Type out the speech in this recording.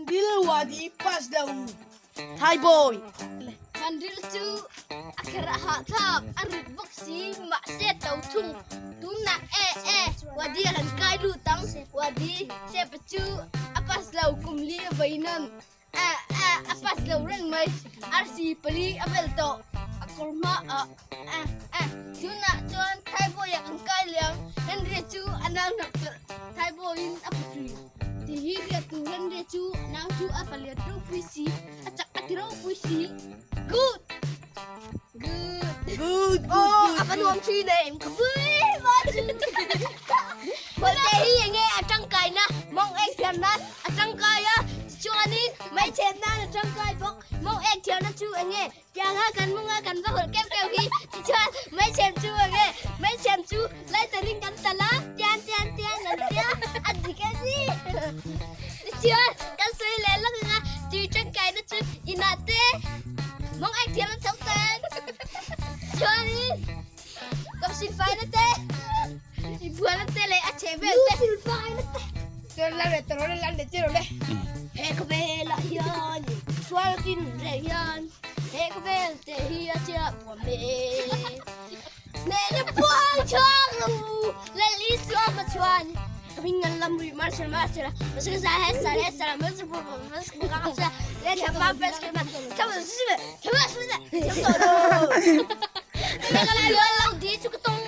Mandil wadi pass lo Thaibawi. Mandil chu a kher a hahthlak, a rit bawk si, mahse to thung. Tunah e e wadi a han kai lut ang, wadi Sepa chu a pass lo kum li a vei nan e e a pass lo reng mai, arsi pali a bel tawh a kawr hma ah e e tunah chuan Thaibawi ah kan kai liam, Henry chu a nau hnap tawlh Thaibawiin a putui. Ti hi riat tu hian ria chu nau chu a palian ropui si, a chak a ti ropui si. Good! Good! Good! Oh, a va nuam thin em ka pui va chu. Bawlte hi enge a tangkai na mawng ek thiam nan a tangkai a, tichuanin hmeichhe nan a tangkai bawk. Mawng ek thiam na chu enge Tianga kan munga kan va hawlh keuh keuh hi tichuan meichhem chu enge meichhem chu lighter in kan tal a tian tian tian an tia a dik a ni tichuan kan sawi leh lawk anga tui tangkaina chu inah te mawng aih thiam an chho tan chuanin kawmsin faina te inbualna te leh a chheh vel te lusil faina te. He khawvelah hian sual tin reng hian he khawvel te hi a chiah puam e. Nehna puang chhuak lo Lal Isua hma chuan ka hming an lam rih Marshal Marshal a Marshal sa he sa he sa Marshal pur pur Marshal pur ka sa le tha pa pes ke ma tha ma si me tha ma si me tha ma lo. Ka la lo di chu ka tong.